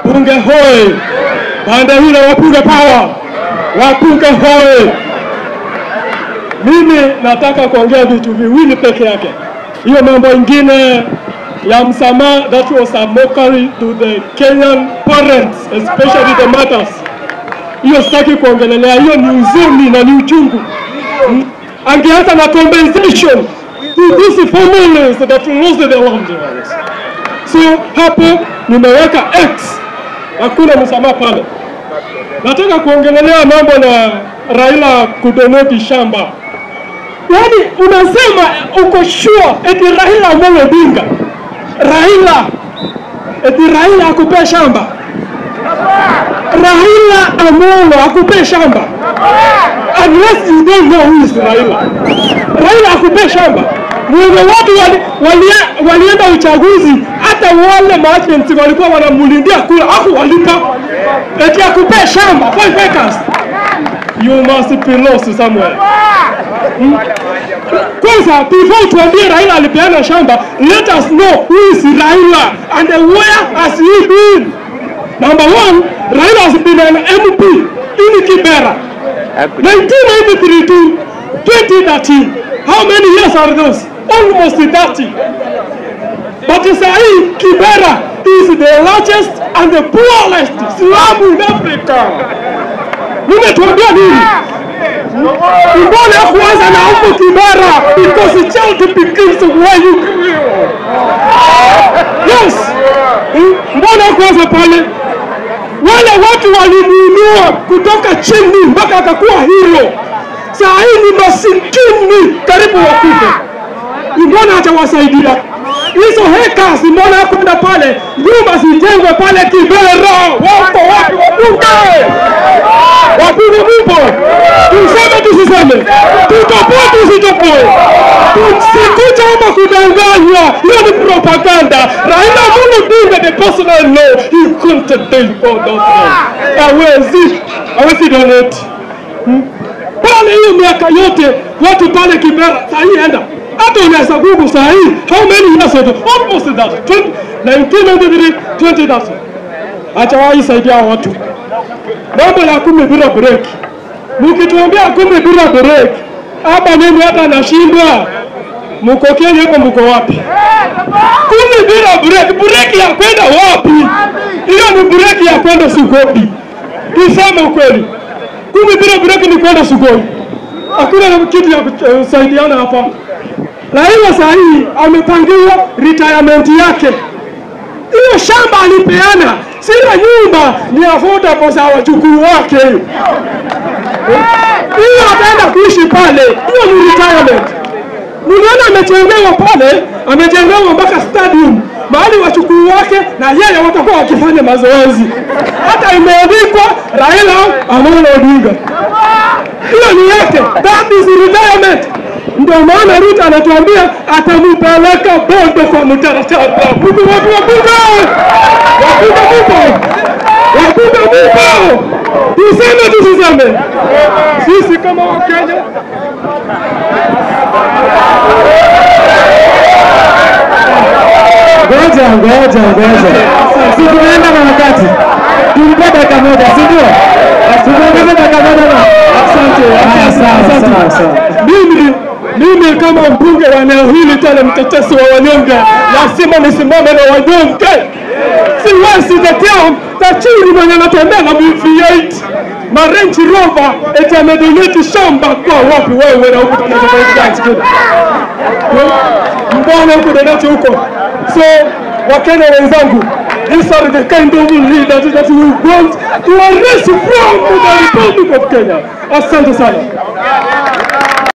Bunge hoi! Pande hilo wapunge power! Wapunge hoi! Mimi nataka kuongea vitu viwili peke yake. Hiyo mambo ingine ya msamaha, that was a mockery to the Kenyan parents, especially the mothers. Hiyo sitaki kuongelelea, hiyo ni huzuni na ni uchungu. Angeanza na compensation to these families that lost their loved ones. So hapo nimeweka X, hakuna msamaha pale. Nataka kuongelelea mambo na Raila kudonate shamba. Yaani unasema uko sure eti Raila Amolo Odinga, Raila eti Raila akupe shamba, Raila Amolo akupe shamba, unless you don't know who is Raila. Raila akupe shamba. Mwenye watu walienda uchaguzi, hata wale maagents walikuwa wanamulindia kula, hakuwalipa. Eti akupe shamba 5 acres. You must be lost somewhere. Kwanza, before tuambie Raila alipeana shamba, let us know who is Raila and where has he been. Number one, Raila has been an MP in Kibera, 1993 to 2013. How many years are those? Almost 30. But Sahi, Kibera is the largest and the poorest slum in Africa. Nimetuambia nini? Mbona kuanza na huko Kibera? Because child begins where you grew. Yes. Mbona kuanza pale? Wale watu walimuinua kutoka chini mpaka akakuwa hero. Saa hii ni masikini karibu wakufe. Mbona hatawasaidia? Hizo hectares mbona kwenda pale? Nyumba zijengwe pale Kibera. Wako wapi wabunge? Wabunge mpo? Tuseme tusiseme? Tutopoe tusitopoe? Tusikuja hapa kudanganywa. Hiyo ni propaganda. Raila Amolo Odinga, the personal law, he couldn't take for those. Hawezi donate. Pale hiyo miaka yote watu pale Kibera, saa hii enda. Hata unaweza Google saa hii, how many years ago? Almost that. 1993, 20,000. Hajawahi saidia watu. Mambo ya 10 bila break. Mkituambia 10 bila break, hapa mimi hata nashindwa. Mko Kenya hapo mko wapi? 10 bila break, break ya kwenda wapi? Hiyo ni break ya kwenda Sugoi. Tuseme ukweli. 10 bila break ni kwenda Sugoi. Hakuna kitu ya kusaidiana hapa. Raila saa hii amepangiwa retirement yake. Hiyo shamba alipeana, sio nyumba, ni affordable za wajukuu wake. Hiyo ataenda kuishi pale, hiyo ni retirement. Unaona amejengewa pale, amejengewa mpaka stadium, mahali wajukuu wake na yeye watakuwa wakifanya mazoezi. Hata imeandikwa Raila Amolo Odinga. Hiyo ni yake, that is retirement. Ndio maana Ruto anatuambia atamupeleka Bondo kwa mtaratara. Wabunge wabunge! Wabunge wabunge! Wabunge! Tuseme tusiseme? Sisi kama Wakenya Ngoja. Si tunaenda na wakati. Tulikuwa dakika moja, si ndio? Tunaongeza dakika moja na. Asante. Sawa. Mimi kama mbunge wa eneo hili tena mtetezi wa wanyonge, lazima nisimame na wanyonge. Siwezi tetea tajiri mwenye anatembea na V8 na Range Rover eti amedonate shamba kwa wapi? Wewe na huko tunataka. Mbona huko donate huko? So Wakenya wenzangu, these are the kind of leaders that we want to arrest from the Republic of Kenya. Asante sana.